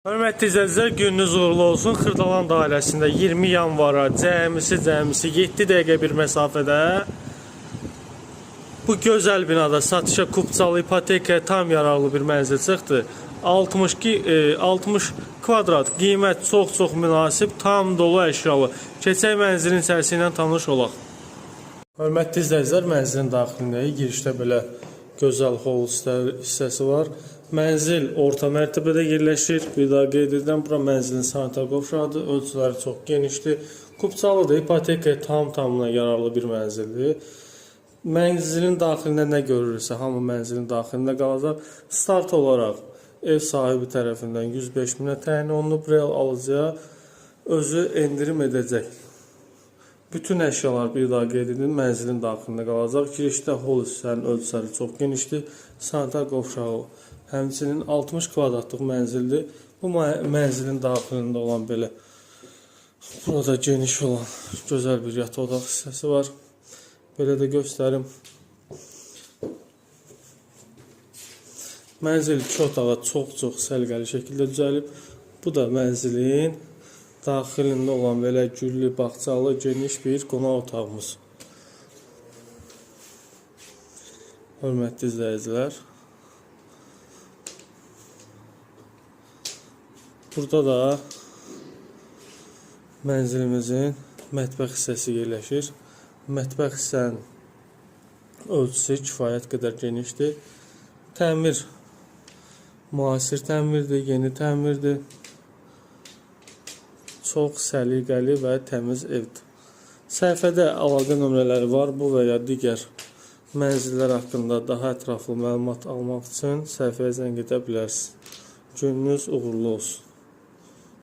Hörmətli izləyicilər, gününüz uğurlu olsun. Xırdalan dairəsində 20 yanvara cəmisi 7 dəqiqə bir məsafədə bu gözəl binada satışa kupçalı ipotekaya tam yararlı bir mənzil çıxdı. 60 kvadrat, qiymət çox-çox münasib, tam dolu əşyalı. Keçək mənzilin içərisi ilə tanış olaq. Hörmətli izləyicilər, mənzilin daxilindəyik. Girişdə belə gözəl hol hissəsi var. Mənzil orta mərtəbədə yerləşir. Bir daha qeyd edirəm, bura mənzilin sanitar qovşağıdır. Ölçüləri çox genişdir. Kupçalıdır, ipotekaya tam-tamına yararlı bir mənzildir. Mənzilin daxilində nə görürsə, hamı mənzilin daxilində qalacaq. Start olaraq ev sahibi tərəfindən 105 minə təyin olunub, real alıcıya özü endirim edəcək. Bütün əşyalar bir daha qeyd edim, mənzilin daxilində qalacaq. Girişdə hol hissənin ölçüləri çox genişdir. Sanitar qovşağı həmçinin 60 kvadratlıq mənzildir. Bu mənzilin daxilində olan belə burada geniş olan gözəl bir yataq otaq hissəsi var. Belə də göstərim. Mənzil iki otağa çox-çox səliqəli şəkildə düzəlib. Bu da mənzilin daxilində olan belə güllü, bağçalı, geniş bir qonaq otağımız. Hörmətli izləyicilər. Burada da mənzilimizin mətbəx hissəsi yerləşir. Mətbəx hissənin ölçüsü kifayət qədər genişdir. Təmir müasir təmirdir, yeni təmirdir. Çox səliqəli və təmiz evdir. Səhifədə əlaqə nömrələri var. Bu və ya digər mənzillər haqqında daha ətraflı məlumat almaq üçün səhifəyə zəng edə bilərsiniz. Gününüz uğurlu olsun.